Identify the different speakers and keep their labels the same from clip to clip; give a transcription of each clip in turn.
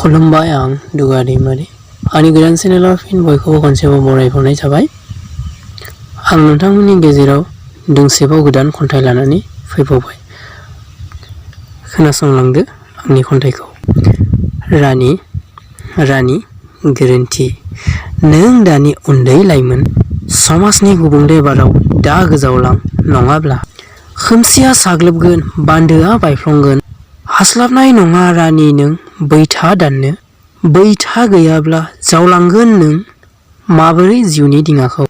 Speaker 1: खुलुमबाय आं दुगादैमारि आंनि गोदान चेनेलाव फिन बयखौबो खनसेबाव बरायहरनाय जाबाय। आं नोंथांमोननि गेजेराव दोंसेबाव गोदान खन्थाइ लानानै फैबावबाय। खोनासंलांदो आंनि खन्थाइखौ। रानि गोरोन्थि नों दानि उन्दै लाइमोन समाजनि गुबुंले बाराव दा गोजावलां नङाब्ला खोमसिया साग्लोबगोन बान्दोआ बायफ्लंगोन हास्लाबनाय नङा रानि नों बैथा दाननो बैथा गैयाब्ला जावलांगोन नों माबोरै जिउनि दिङाखौ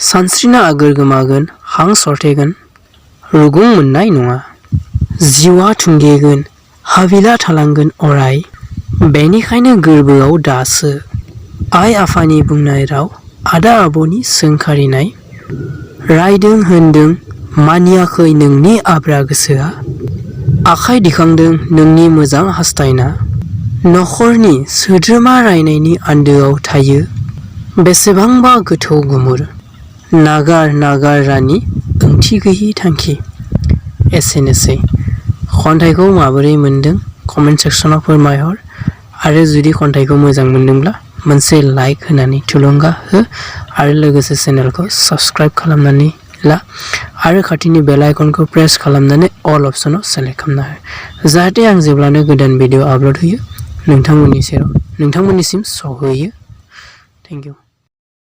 Speaker 1: सानस्रिना आगोर गोमागोन हां सरथेगोन रुगुं मोननाय नङा जिउआ थुंगेगोन हाबिला थालांगोन अराय बेनिखायनो गोरबोआव दासो आइ आफानि बुंनाय राव आदा आब'नि सोंखारिनाय रायदों होनदों मानियाखै नोंनि आब्रा गोसोआ आखाइ दिखांदों नोंनि मोजां हास्थायना नखरनि सोद्रोमा रायनायनि आन्दोआव थायो बेसेबांबा गोथौ गुमुर नागार रानि ओंथि गैयि थांखि। एसेनोसै खन्थाइखौ माबोरै मोनदों कमेन्ट सेक्सनाव फोरमायहर आरो जुदि खन्थाइखौ मोजां मोनदोंब्ला मोनसे लाइक होनानै थुलुंगा हो आरो लोगोसे चेनेलखौ साबस्क्राइब खालामनानै ला आरो खाथिनि बेल आइकनखौ प्रेस खालामनानै अल अपसनाव सेलेक्ट खालामना हो जाहाथे आं जेब्लानो गोदान भिडिअ आपल'ड होयो नोंथांमोननिसिम सहैयो। Thank you.